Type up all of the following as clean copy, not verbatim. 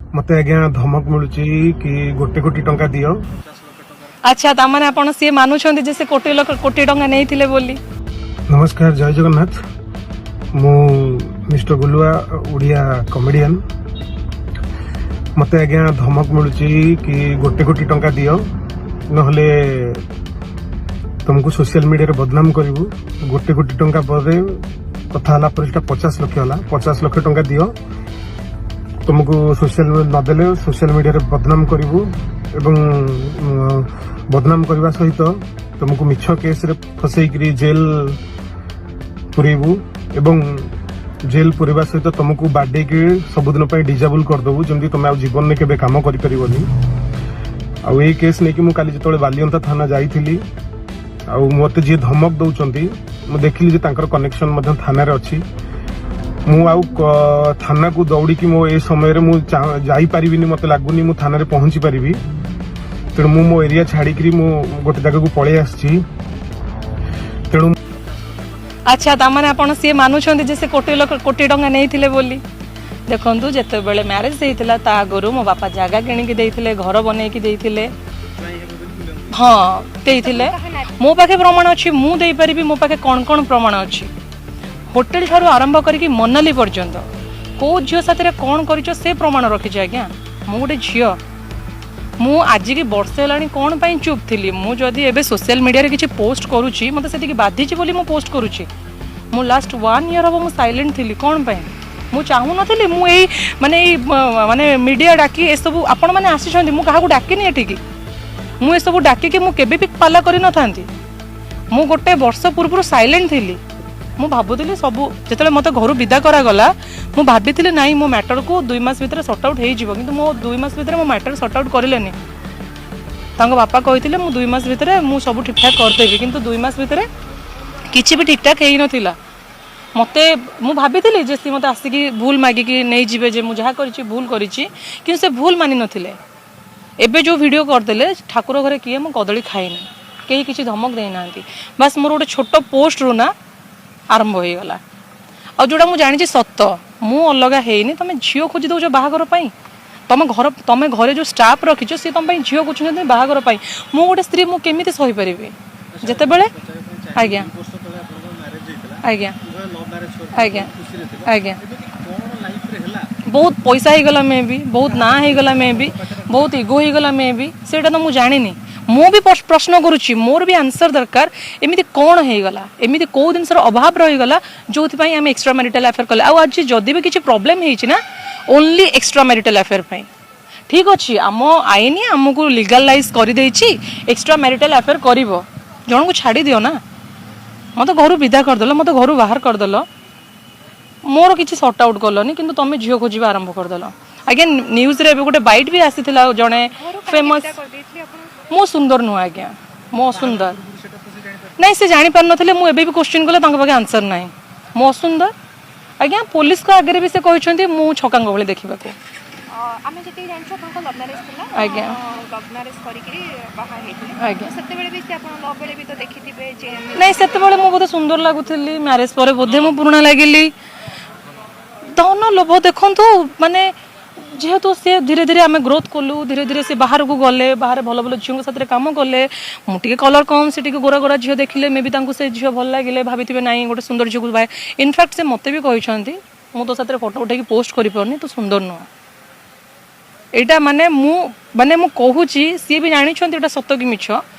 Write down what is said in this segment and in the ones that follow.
ମତେ ଆଜ୍ଞା ଧମକ ମିଳୁଛି କି 1 କୋଟି ଟଙ୍କା ଦିଅ। ଆଚ୍ଛା, ତାମାନେ ଆପଣ ସିଏ ମାନୁଛନ୍ତି ଯେ ସେ କୋଟି ଲୋକ କୋଟି ଟଙ୍କା ନେଇଥିଲେ ବୋଲି? ନମସ୍କାର, ଜୟ ଜଗନ୍ନାଥ। ମୁଁ ମିଷ୍ଟର ଗୁଲୁଆ, ଓଡ଼ିଆ କମେଡିଆନ। ମତେ ଆଜ୍ଞା ଧମକ ମିଳୁଛି କି 1 କୋଟି ଟଙ୍କା ଦିଅ, ନହେଲେ ତମକୁ ସୋସିଆଲ ମିଡିଆରେ ବଦନାମ କରିବୁ। 1 କୋଟି ଟଙ୍କା ପରେ କଥା ହେଲା ପରେ ସେଟା 50 ଲକ୍ଷ ହେଲା। 50 ଲକ୍ଷ ଟଙ୍କା ଦିଅ, ତୁମକୁ ସୋସିଆଲ ନଦେଲେ ସୋସିଆଲ ମିଡିଆରେ ବଦନାମ କରିବୁ ଏବଂ ବଦନାମ କରିବା ସହିତ ତୁମକୁ ମିଛ କେସ୍ରେ ଫସେଇକିରି ଜେଲ୍ ପୁରେଇବୁ ଏବଂ ଜେଲ୍ ପୁରେଇବା ସହିତ ତମକୁ ବାଡେଇକି ସବୁଦିନ ପାଇଁ ଡିଜାବୁଲ କରିଦେବୁ, ଯେମିତି ତମେ ଆଉ ଜୀବନରେ କେବେ କାମ କରିପାରିବନି। ଆଉ ଏଇ କେସ୍ ନେଇକି ମୁଁ କାଲି ଯେତେବେଳେ ବାଲିଅନ୍ତା ଥାନା ଯାଇଥିଲି ଆଉ ମୋତେ ଯିଏ ଧମକ ଦଉଛନ୍ତି, ମୁଁ ଦେଖିଲି ଯେ ତାଙ୍କର କନେକ୍ସନ ମଧ୍ୟ ଥାନାରେ ଅଛି। ମୁଁ ଆଉ ଥାନାକୁ ଦୌଡ଼ିକି ମୋ ଏ ସମୟରେ ମୁଁ ଯାଇପାରିବିନି। ମୋତେ ଲାଗୁନି ମୁଁ ଥାନାରେ ପହଞ୍ଚି ପାରିବି। ତେଣୁ ମୁଁ ମୋ ଏରିଆ ଛାଡ଼ିକିରି ମୁଁ ଗୋଟେ ଜାଗାକୁ ପଳେଇ ଆସିଛି। ତେଣୁ ଆଚ୍ଛା, ତାମାନେ ଆପଣ ସିଏ ମାନୁଛନ୍ତି ଯେ ସେ କୋଟି ଲୋକ କୋଟି ଟଙ୍କା ନେଇଥିଲେ ବୋଲି? ଦେଖନ୍ତୁ, ଯେତେବେଳେ ମ୍ୟାରେଜ ହେଇଥିଲା, ତା ଆଗରୁ ମୋ ବାପା ଜାଗା କିଣିକି ଦେଇଥିଲେ, ଘର ବନେଇକି ଦେଇଥିଲେ। ହଁ, ଦେଇଥିଲେ। ମୋ ପାଖେ ପ୍ରମାଣ ଅଛି, ମୁଁ ଦେଇପାରିବି। ମୋ ପାଖେ କ'ଣ କ'ଣ ପ୍ରମାଣ ଅଛି, ହୋଟେଲ ଠାରୁ ଆରମ୍ଭ କରିକି ମନାଲି ପର୍ଯ୍ୟନ୍ତ କୋଉ ଝିଅ ସାଥିରେ କ'ଣ କରିଛ, ସେ ପ୍ରମାଣ ରଖିଛି। ଆଜ୍ଞା, ମୁଁ ଗୋଟେ ଝିଅ, ମୁଁ ଆଜିକି ବର୍ଷେ ହେଲାଣି କ'ଣ ପାଇଁ ଚୁପ୍ ଥିଲି? ମୁଁ ଯଦି ଏବେ ସୋସିଆଲ ମିଡ଼ିଆରେ କିଛି ପୋଷ୍ଟ କରୁଛି, ମୋତେ ସେତିକି ବାଧିଛି ବୋଲି ମୁଁ ପୋଷ୍ଟ କରୁଛି। ମୁଁ ଲାଷ୍ଟ ୱାନ୍ ଇୟର୍ ହେବ ମୁଁ ସାଇଲେଣ୍ଟ ଥିଲି। କ'ଣ ପାଇଁ? ମୁଁ ଚାହୁଁନଥିଲି ମୁଁ ଏଇ ମାନେ ଏଇ ମାନେ ମିଡ଼ିଆ ଡାକି ଏସବୁ। ଆପଣମାନେ ଆସିଛନ୍ତି, ମୁଁ କାହାକୁ ଡାକିନି ଏଠିକି। ମୁଁ ଏସବୁ ଡାକିକି ମୁଁ କେବେ ବି ପାଲା କରିନଥାନ୍ତି। ମୁଁ ଗୋଟେ ବର୍ଷ ପୂର୍ବରୁ ସାଇଲେଣ୍ଟ ଥିଲି। ମୁଁ ଭାବୁଥିଲି ସବୁ, ଯେତେବେଳେ ମୋତେ ଘରୁ ବିଦା କରାଗଲା, ମୁଁ ଭାବିଥିଲି ନାଇଁ, ମୋ ମ୍ୟାଟରକୁ 2 ମାସ ଭିତରେ ସର୍ଟ ଆଉଟ୍ ହେଇଯିବ। କିନ୍ତୁ ମୋ 2 ମାସ ଭିତରେ ମୋ ମ୍ୟାଟର ସର୍ଟ ଆଉଟ୍ କରିଲେନି। ତାଙ୍କ ବାପା କହିଥିଲେ, ମୁଁ 2 ମାସ ଭିତରେ ମୁଁ ସବୁ ଠିକଠାକ କରିଦେବି। କିନ୍ତୁ 2 ମାସ ଭିତରେ କିଛି ବି ଠିକଠାକ ହେଇନଥିଲା। ମୋତେ ମୁଁ ଭାବିଥିଲି ଯେ ସିଏ ମୋତେ ଆସିକି ଭୁଲ ମାଗିକି ନେଇଯିବେ ଯେ ମୁଁ ଯାହା କରିଛି ଭୁଲ କରିଛି। କିନ୍ତୁ ସେ ଭୁଲ ମାନି ନଥିଲେ। ଏବେ ଯେଉଁ ଭିଡ଼ିଓ କରିଦେଲେ, ଠାକୁର ଘରେ କିଏ, ମୁଁ କଦଳୀ ଖାଇନି, କେହି କିଛି ଧମକ ଦେଇନାହାନ୍ତି। ବାସ୍, ମୋର ଗୋଟେ ଛୋଟ ପୋଷ୍ଟରୁ ନା ଆରମ୍ଭ ହେଇଗଲା। ଆଉ ଯୋଉଟା ମୁଁ ଜାଣିଛି ସତ, ମୁଁ ଅଲଗା ହେଇନି। ତମେ ଝିଅ ଖୋଜି ଦଉଛ ବାହାଘର ପାଇଁ। ତମ ଘର, ତମେ ଘରେ ଯୋଉ ଷ୍ଟାଫ୍ ରଖିଛ, ସିଏ ତମ ପାଇଁ ଝିଅ ଖୋଜୁଛନ୍ତି ବାହାଘର ପାଇଁ। ମୁଁ ଗୋଟେ ସ୍ତ୍ରୀ, ମୁଁ କେମିତି ସହିପାରିବି ଯେତେବେଳେ? ଆଜ୍ଞା ଆଜ୍ଞା ଆଜ୍ଞା ଆଜ୍ଞା ବହୁତ ପଇସା ହେଇଗଲା ମେ ବି, ବହୁତ ନାଁ ହେଇଗଲା ମେ ବି, ବହୁତ ଇଗୋ ହେଇଗଲା ମେ ବି। ସେଇଟା ତ ମୁଁ ଜାଣିନି। ମୁଁ ବି ପ୍ରଶ୍ନ କରୁଛି, ମୋର ବି ଆନ୍ସର ଦରକାର। ଏମିତି କ'ଣ ହେଇଗଲା? ଏମିତି କୋଉ ଜିନିଷର ଅଭାବ ରହିଗଲା ଯୋଉଥିପାଇଁ ଆମେ ଏକ୍ସଟ୍ରା ମ୍ୟାରିଟାଲ ଆଫେୟାର କଲେ? ଆଉ ଆଜି ଯଦି ବି କିଛି ପ୍ରୋବ୍ଲେମ ହେଇଛି ନା, ଓନ୍ଲି ଏକ୍ସଟ୍ରା ମ୍ୟାରିଟାଲ ଆଫେୟାର ପାଇଁ। ଠିକ ଅଛି, ଆମ ଆଇନ ଆମକୁ ଲିଗାଲାଇଜ କରିଦେଇଛି, ଏକ୍ସଟ୍ରା ମ୍ୟାରିଟାଲ ଆଫେୟାର କରିବ। ଜଣକୁ ଛାଡ଼ି ଦିଅ ନା। ମତେ ଘରୁ ବିଦା କରିଦେଲ, ମତେ ଘରୁ ବାହାର କରିଦେଲ, ମୋର କିଛି ସର୍ଟ ଆଉଟ୍ କଲନି, କିନ୍ତୁ ତମେ ଝିଅ ଖୋଜିବା ଆରମ୍ଭ କରିଦେଲ। ଆଜ୍ଞା, ନ୍ୟୁଜରେ ଏବେ ଗୋଟେ ବାଇଟ୍ ବି ଆସିଥିଲା, ଜଣେ ଫେମସ୍। ମୁଁ ସୁନ୍ଦର ନୁହଁ ଆଜ୍ଞା, ମୁଁ ଅସୁନ୍ଦର। ନାଇଁ, ସେ ଜାଣିପାରୁନଥିଲେ। ମୁଁ ଏବେ ବି କୋଶ୍ଚିନ୍ କଲେ ତାଙ୍କ ପାଖେ ଆନ୍ସର ନାହିଁ। ମୁଁ ଅସୁନ୍ଦର ଆଜ୍ଞା। ପୋଲିସଙ୍କ ଆଗରେ ବି ସେ କହିଛନ୍ତି, ମୁଁ ଛକାଙ୍କ ଭଳି ଦେଖିବାକୁ। ଆମେ ଯେତିକି ଜାଣିଛୁ, ଆପଣଙ୍କ ଲଭ୍ ମ୍ୟାରେଜ୍ ଥିଲା। ଆଜ୍ଞା। ଲଭ୍ ମ୍ୟାରେଜ୍ କରିକିରି ବାହା ହେଇଥିଲେ। ଆଜ୍ଞା। ତ ସେତେବେଳେ ବି ସେ ଆପଣ ଲଭ୍ ବେଳେ ବି ତ ଦେଖିଥିବେ ଯେ ନାଇଁ, ସେତେବେଳେ ମୁଁ ବୋଧେ ସୁନ୍ଦର ଲାଗୁଥିଲି। ମ୍ୟାରେଜ ପରେ ବୋଧେ ମୁଁ ପୁରୁଣା ଲାଗିଲି। ଧନ ଲୋଭ, ଦେଖନ୍ତୁ, ମାନେ ଯେହେତୁ ସେ ଧୀରେ ଧୀରେ ଆମେ ଗ୍ରୋଥ କଲୁ, ଧୀରେ ଧୀରେ ସେ ବାହାରକୁ ଗଲେ, ବାହାରେ ଭଲ ଭଲ ଝିଅଙ୍କ ସାଥିରେ କାମ କଲେ। ମୁଁ ଟିକେ କଲର କମ୍, ସେ ଟିକେ ଗୋରା ଗୋରା ଝିଅ ଦେଖିଲେ, ମେ ବି ତାଙ୍କୁ ସେ ଝିଅ ଭଲ ଲାଗିଲେ, ଭାବିଥିବେ ନାଇଁ, ଗୋଟେ ସୁନ୍ଦର ଝିଅକୁ ବାଏ। ଇନଫ୍ୟାକ୍ଟ ସେ ମୋତେ ବି କହିଛନ୍ତି, ମୁଁ ତୋ ସାଥିରେ ଫଟୋ ଉଠେଇକି ପୋଷ୍ଟ କରିପାରୁନି, ତୁ ସୁନ୍ଦର ନୁହଁ। ଏଇଟା ମାନେ ମୁଁ କହୁଛି, ସିଏ ବି ଜାଣିଛନ୍ତି ଏଇଟା ସତ କି ମିଛ।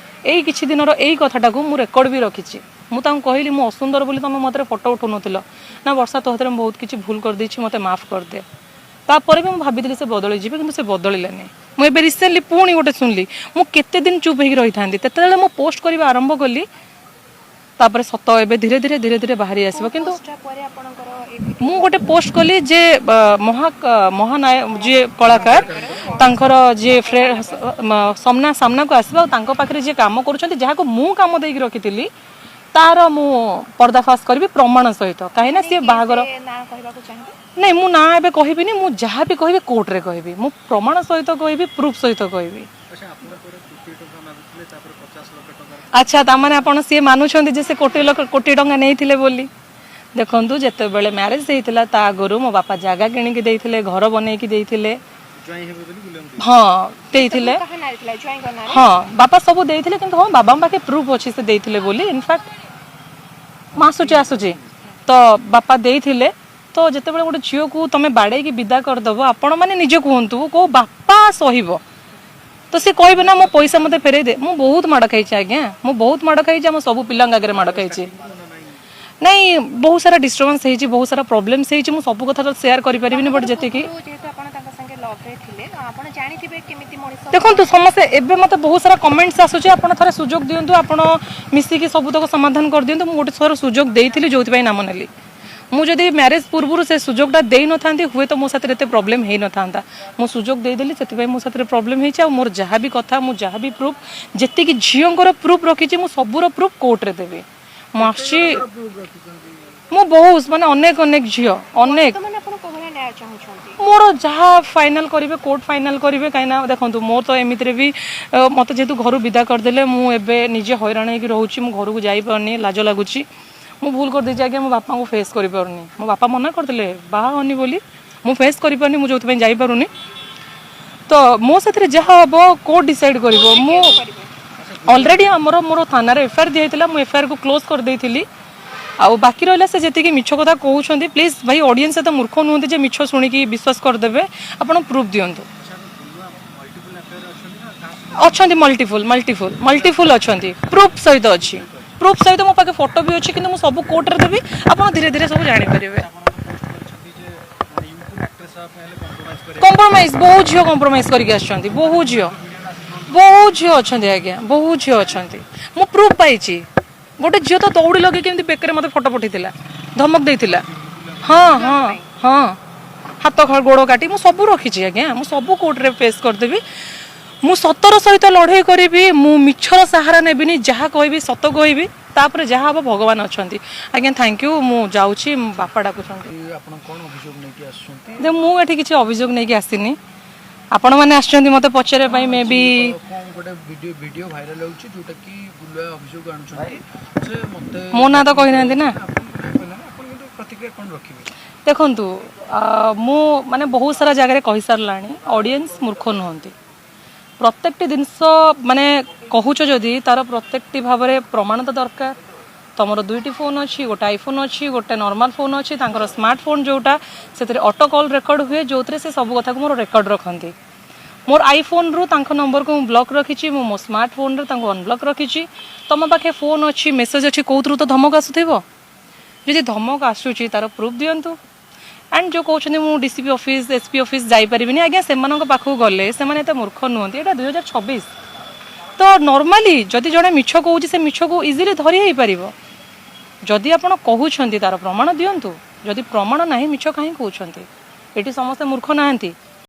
ଏଇ କିଛି ଦିନର ଏଇ କଥାଟାକୁ ମୁଁ ରେକର୍ଡ ବି ରଖିଛି। ମୁଁ ତାଙ୍କୁ କହିଲି, ମୁଁ ଅସୁନ୍ଦର ବୋଲି ତମେ ମୋତେ ଫଟୋ ଉଠଉନଥିଲ ନା? ବର୍ଷା, ତୋ ହାତରେ ମୁଁ ବହୁତ କିଛି ଭୁଲ କରିଦେଇଛି, ମୋତେ ମାଫ କରିଦେ। ତାପରେ ବି ମୁଁ ଭାବିଥିଲି ସେ ବଦଳିଯିବେ, କିନ୍ତୁ ସେ ବଦଳିଲେନି। ମୁଁ ଏବେ ରିସେଣ୍ଟଲି ପୁଣି ଗୋଟେ ଶୁଣିଲି। ମୁଁ କେତେ ଦିନ ଚୁପ୍ ହେଇକି ରହିଥାନ୍ତି? ତେତେବେଳେ ମୁଁ ପୋଷ୍ଟ କରିବା ଆରମ୍ଭ କଲି, ତାପରେ ସତ ଏବେ ଧୀରେ ଧୀରେ ଧୀରେ ଧୀରେ ବାହାରି ଆସିବ। କିନ୍ତୁ ପୋଷ୍ଟଟା ପରେ ଆପଣଙ୍କର ଏଇ ମୁଁ ଗୋଟେ ପୋଷ୍ଟ କଲି ଯେ ମହାନାୟ ଯିଏ କଳାକାର, ତାଙ୍କର ଯିଏ ସାମ୍ନାକୁ ଆସିବ ଆଉ ତାଙ୍କ ପାଖରେ ଯିଏ କାମ କରୁଛନ୍ତି, ଯାହାକୁ ମୁଁ କାମ ଦେଇକି ରଖିଥିଲି, ତାର ମୁଁ ପର୍ଦ୍ଦାଫାଶ କରିବି ପ୍ରମାଣ ସହିତ। କାହିଁକି ନା ସିଏ ବାହାଘର ସେ ନାଁ କହିବାକୁ ଚାହିଁବେ? ନାଇଁ, ମୁଁ ନାଁ ଏବେ କହିବିନି। ମୁଁ ଯାହା ବି କହିବି କୋର୍ଟରେ କହିବି। ମୁଁ ପ୍ରମାଣ ସହିତ କହିବି, ପ୍ରୁଫ୍ ସହିତ କହିବି। ଆଚ୍ଛା, ତାମାନେ ଆପଣ ସିଏ ମାନୁଛନ୍ତି ଯେ ସେ କୋଟି ଲୋକ କୋଟି ଟଙ୍କା ନେଇଥିଲେ ବୋଲି? ଦେଖନ୍ତୁ, ଯେତେବେଳେ ମ୍ୟାରେଜ ହେଇଥିଲା, ତା ଆଗରୁ ମୋ ବାପା ଜାଗା କିଣିକି ଦେଇଥିଲେ, ଘର ବନେଇକି ଦେଇଥିଲେ। ହଁ, ଦେଇଥିଲେ। କାହା ନାଁରେ ଥିଲା? ଜ୍ୱାଇଁଙ୍କ ନାଁରେ? ହଁ, ବାପା ସବୁ ଦେଇଥିଲେ। କିନ୍ତୁ ହଁ, ବାବାଙ୍କ ପାଖେ ପ୍ରୁଫ୍ ଅଛି ସେ ଦେଇଥିଲେ ବୋଲି। ଇନଫ୍ୟାକ୍ଟ ମୁଁ ଆସୁଛି, ଆସୁଛି। ତ ବାପା ଦେଇଥିଲେ। ତ ଯେତେବେଳେ ଗୋଟେ ଝିଅକୁ ତମେ ବାଡ଼େଇକି ବିଦା କରିଦବ, ଆପଣ ମାନେ ନିଜେ କୁହନ୍ତୁ, କୋଉ ବାପା ସହିବ? ତ ସେ କହିବେ ନା, ମୋ ପଇସା ମତେ ଫେରେଇ ଦେ। ମୁଁ ବହୁତ ମାଡ଼ ଖାଇଛି ଆଜ୍ଞା, ମୁଁ ବହୁତ ମାଡ଼ ଖାଇଛି। ଆମ ସବୁ ପିଲାଙ୍କ ଆଗରେ ମାଡ଼ ଖାଇଛି। ନାଇଁ, ବହୁତ ସାରା ଡିଷ୍ଟର୍ବାନ୍ସ ହେଇଛି, ବହୁତ ସାରା ପ୍ରୋବ୍ଲେମ୍ସ ହେଇଛି। ମୁଁ ସବୁ କଥା ତ ସେୟାର କରିପାରିବିନି, ବଟ୍ ଯେତିକି ପୂର୍ବରୁ ଯେହେତୁ ଆପଣ ତାଙ୍କ ସାଙ୍ଗେ ଲଭରେ ଥିଲେ, ଆପଣ ଜାଣିଥିବେ କେମିତି ମଣିଷ। ଦେଖନ୍ତୁ, ସମସ୍ତେ ଏବେ ମତେ ବହୁତ ସାରା କମେଣ୍ଟସ୍ ଆସୁଛି, ଆପଣ ଥରେ ସୁଯୋଗ ଦିଅନ୍ତୁ, ଆପଣ ମିଶିକି ସବୁତକ ସମାଧାନ କରିଦିଅନ୍ତୁ। ମୁଁ ଗୋଟେ ଥର ସୁଯୋଗ ଦେଇଥିଲି, ଯୋଉଥିପାଇଁ ନାମ ନେଲି। ମୁଁ ଯଦି ମ୍ୟାରେଜ ପୂର୍ବରୁ ସେ ସୁଯୋଗଟା ଦେଇନଥାନ୍ତି, ହୁଏତ ମୋ ସାଥିରେ ଏତେ ପ୍ରୋବ୍ଲେମ୍ ହେଇନଥାନ୍ତା। ମୁଁ ସୁଯୋଗ ଦେଇଦେଲି, ସେଥିପାଇଁ ମୋ ସାଥିରେ ପ୍ରୋବ୍ଲେମ୍ ହେଇଛି। ଆଉ ମୋର ଯାହା ବି କଥା, ମୁଁ ଯାହା ବି ପ୍ରୁଫ୍, ଯେତିକି ଝିଅଙ୍କର ପ୍ରୁଫ୍ ରଖିଛି, ମୁଁ ସବୁର ପ୍ରୁଫ୍ କୋର୍ଟରେ ଦେବି। ମୁଁ ଆସୁଛି। ମୁଁ ବହୁତ, ମାନେ ଅନେକ ଅନେକ ଝିଅ, ଅନେକ। ବର୍ତ୍ତମାନ ଆପଣ କୋଉ ଭଳିଆ ନ୍ୟାୟ ଚାହୁଁଛନ୍ତି? ମୋର ଯାହା ଫାଇନାଲ କରିବେ, କୋର୍ଟ ଫାଇନାଲ କରିବେ। କାହିଁକିନା ଦେଖନ୍ତୁ, ମୋର ତ ଏମିତିରେ ବି ମୋତେ ଯେହେତୁ ଘରୁ ବିଦା କରିଦେଲେ, ମୁଁ ଏବେ ନିଜେ ହଇରାଣ ହେଇକି ରହୁଛି। ମୁଁ ଘରକୁ ଯାଇପାରୁନି, ଲାଜ ଲାଗୁଛି। ମୁଁ ଭୁଲ କରିଦେଇଛି ଆଜ୍ଞା, ମୋ ବାପାଙ୍କୁ ଫେସ୍ କରିପାରୁନି। ମୋ ବାପା ମନା କରିଦେଲେ ବାହା ହନି ବୋଲି। ମୁଁ ଫେସ୍ କରିପାରୁନି, ମୁଁ ଯେଉଁଥିପାଇଁ ଯାଇପାରୁନି। ତ ମୋ ସାଥିରେ ଯାହା ହବ, କୋର୍ଟ ଡିସାଇଡ୍ କରିବ। ମୁଁ ଅଲରେଡ଼ି ଆମର ମୋର ଥାନାରେ ଏଫଆଇଆର ଦିଆହେଇଥିଲା, ମୁଁ ଏଫଆଇଆରକୁ କ୍ଲୋଜ୍ କରିଦେଇଥିଲି। ଆଉ ବାକି ରହିଲା ସେ ଯେତିକି ମିଛ କଥା କହୁଛନ୍ତି, ପ୍ଲିଜ୍ ଭାଇ, ଅଡ଼ିଏନ୍ସ ଏତେ ମୂର୍ଖ ନୁହନ୍ତି ଯେ ମିଛ ଶୁଣିକି ବିଶ୍ୱାସ କରିଦେବେ। ଆପଣ ପ୍ରୁଫ୍ ଦିଅନ୍ତୁ। ଅଛନ୍ତି, ମଲ୍ଟିପୁଲ୍ ମଲ୍ଟିପୁଲ୍ ମଲ୍ଟିପୁଲ୍ ଅଛନ୍ତି। ପ୍ରୁଫ୍ ସହିତ ଅଛି, ପ୍ରୁଫ୍ ସହିତ ମୋ ପାଖେ ଫଟୋ ବି ଅଛି। କିନ୍ତୁ ମୁଁ ସବୁ କୋର୍ଟରେ ଦେବି, ଆପଣ ଧୀରେ ଧୀରେ ସବୁ ଜାଣିପାରିବେ। କମ୍ପ୍ରମାଇଜ, ବହୁତ ଝିଅ କମ୍ପ୍ରମାଇଜ କରିକି ଆସିଛନ୍ତି। ବହୁତ ଝିଅ, ବହୁତ ଝିଅ ଅଛନ୍ତି ଆଜ୍ଞା, ବହୁତ ଝିଅ ଅଛନ୍ତି। ମୁଁ ପ୍ରୁଫ୍ ପାଇଛି। ଗୋଟେ ଝିଅ ତ ଦୌଡ଼ି ଲଗେଇକି ଏମିତି ବେକରେ ମୋତେ ଫଟୋ ପଠେଇଥିଲା, ଧମକ ଦେଇଥିଲା। ହଁ, ହାତ ଗୋଡ଼ କାଟି। ମୁଁ ସବୁ ରଖିଛି ଆଜ୍ଞା, ମୁଁ ସବୁ କୋର୍ଟରେ ଫେସ୍ କରିଦେବି। ମୁଁ ସତର ସହିତ ଲଢ଼େଇ କରିବି, ମୁଁ ମିଛର ସାହାରା ନେବିନି। ଯାହା କହିବି, ସତ କହିବି। ତାପରେ ଯାହା ହବ, ଭଗବାନ ଅଛନ୍ତି ଆଜ୍ଞା। Thank you, ମୁଁ ଯାଉଛି, ମୋ ବାପା ଡାକୁଛନ୍ତି। ଆପଣ କ'ଣ ଅଭିଯୋଗ ନେଇକି ଆସୁଛନ୍ତି? ମୁଁ ଏଠି କିଛି ଅଭିଯୋଗ ନେଇକି ଆସିନି। ଆପଣମାନେ ଆସିଛନ୍ତି ମୋତେ ପଚାରିବା ପାଇଁ ମେ ବି। କ'ଣ ଗୋଟେ ଭିଡିଓ ଭିଡିଓ ଭାଇରାଲ ହେଉଛି, ଯୋଉଟା କି ଗୁଲୁଆ ଅଭିଯୋଗ ଆଣୁଛନ୍ତି ଯେ ମତେ ମୋ ନାଁ ତ କହିନାହାନ୍ତି ନା। ଆପଣ କହିଲେ, ଆପଣ କିନ୍ତୁ ପ୍ରତିକ୍ରିୟା କ'ଣ ରଖିବେ? ଦେଖନ୍ତୁ, ମୁଁ ମାନେ ବହୁତ ସାରା ଜାଗାରେ କହିସାରିଲାଣି, ଅଡ଼ିଏନ୍ସ ମୂର୍ଖ ନୁହନ୍ତି। ପ୍ରତ୍ୟେକଟି ଜିନିଷ ମାନେ କହୁଛ ଯଦି, ତାର ପ୍ରତ୍ୟେକଟି ଭାବରେ ପ୍ରମାଣ ତ ଦରକାର। ତମର ଦୁଇଟି ଫୋନ୍ ଅଛି, ଗୋଟେ ଆଇଫୋନ୍ ଅଛି, ଗୋଟେ ନର୍ମାଲ ଫୋନ୍ ଅଛି। ତାଙ୍କର ସ୍ମାର୍ଟଫୋନ୍ ଯୋଉଟା, ସେଥିରେ ଅଟୋ କଲ୍ ରେକର୍ଡ ହୁଏ, ଯୋଉଥିରେ ସେ ସବୁ କଥାକୁ ମୋର ରେକର୍ଡ ରଖନ୍ତି। ମୋର ଆଇଫୋନ୍ରୁ ତାଙ୍କ ନମ୍ବରକୁ ମୁଁ ବ୍ଲକ୍ ରଖିଛି, ମୁଁ ମୋ ସ୍ମାର୍ଟଫୋନ୍ରେ ତାଙ୍କୁ ଅନବ୍ଲକ୍ ରଖିଛି। ତମ ପାଖେ ଫୋନ୍ ଅଛି, ମେସେଜ୍ ଅଛି, କୋଉଥିରୁ ତ ଧମକ ଆସୁଥିବ। ଯଦି ଧମକ ଆସୁଛି, ତାର ପ୍ରୁଫ୍ ଦିଅନ୍ତୁ। ଆଣ୍ଡ ଯେଉଁ କହୁଛନ୍ତି ମୁଁ ଡିସିପି ଅଫିସ୍, ଏସ୍ପି ଅଫିସ୍ ଯାଇପାରିବିନି, ଆଜ୍ଞା, ସେମାନଙ୍କ ପାଖକୁ ଗଲେ, ସେମାନେ ଏତେ ମୂର୍ଖ ନୁହନ୍ତି। ଏଇଟା 2026। ତ ନର୍ମାଲି ଯଦି ଜଣେ ମିଛ କହୁଛି, ସେ ମିଛକୁ ଇଜିଲି ଧରି ହେଇପାରିବ। ଯଦି ଆପଣ କହୁଛନ୍ତି, ତାର ପ୍ରମାଣ ଦିଅନ୍ତୁ। ଯଦି ପ୍ରମାଣ ନାହିଁ, ମିଛ କାହିଁ କହୁଛନ୍ତି? ଏଠି ସମସ୍ତେ ମୂର୍ଖ ନାହାନ୍ତି।